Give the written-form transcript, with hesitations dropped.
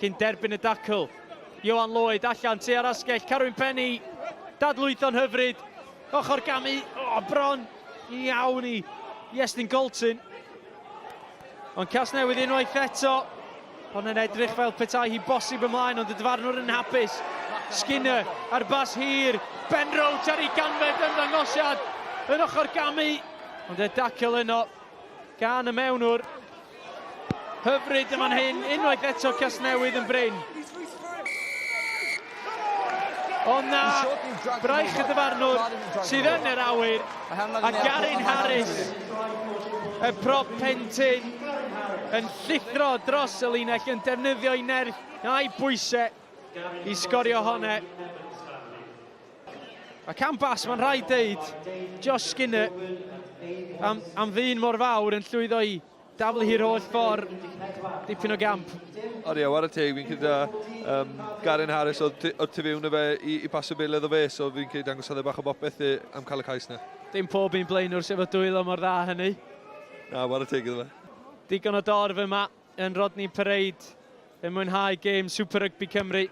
Cyn derbyn y dacl. Ioan Lloyd allan tua'r asgell. Carwyn Penny dadlwytho'n hyfryd. Ochr gamu. O, bron iawn i Iestyn Galton. Ond Casnewydd unwaith eto. Ond yn edrych fel petai hi bosib ymlaen, ond y dyfarnwr yn hapus. Skinner ar bas hir. Ben Roach ar ei ganfed ymddangosiad yn ochr gamu. Ond y dacl yno gan y mewnwr. Hyfryd yn fan hyn, unwaith eto Casnewydd yn brin. Ond na, braich y dyfarnwr sydd yn yr awyr, a Garin Harris, y prop pentyn, yn llithro dros y linell, yn defnyddio ei nerth a'i bwysau i sgorio honne. Ac am bas, mae'n rhaid deud, Josh Skinner, am, am ddyn mor fawr yn llwyddo i daflu hi'r holl ffordd. Dipyn o gamp. Ond ie, whare teg, fi'n credu um, Garen Harris oedd tu fewn o fe i, i pasio bel iddo fe, so fi'n credu dangosodd e bach o bopeth i, am cael y cais na. Dim pob un blaenwr sydd efo dwylo mor dda hynny. Na, whare teg iddo fe. Digon o dorf yma yn Rodney Parade yn mwynhau gêm Super Rugby Cymru.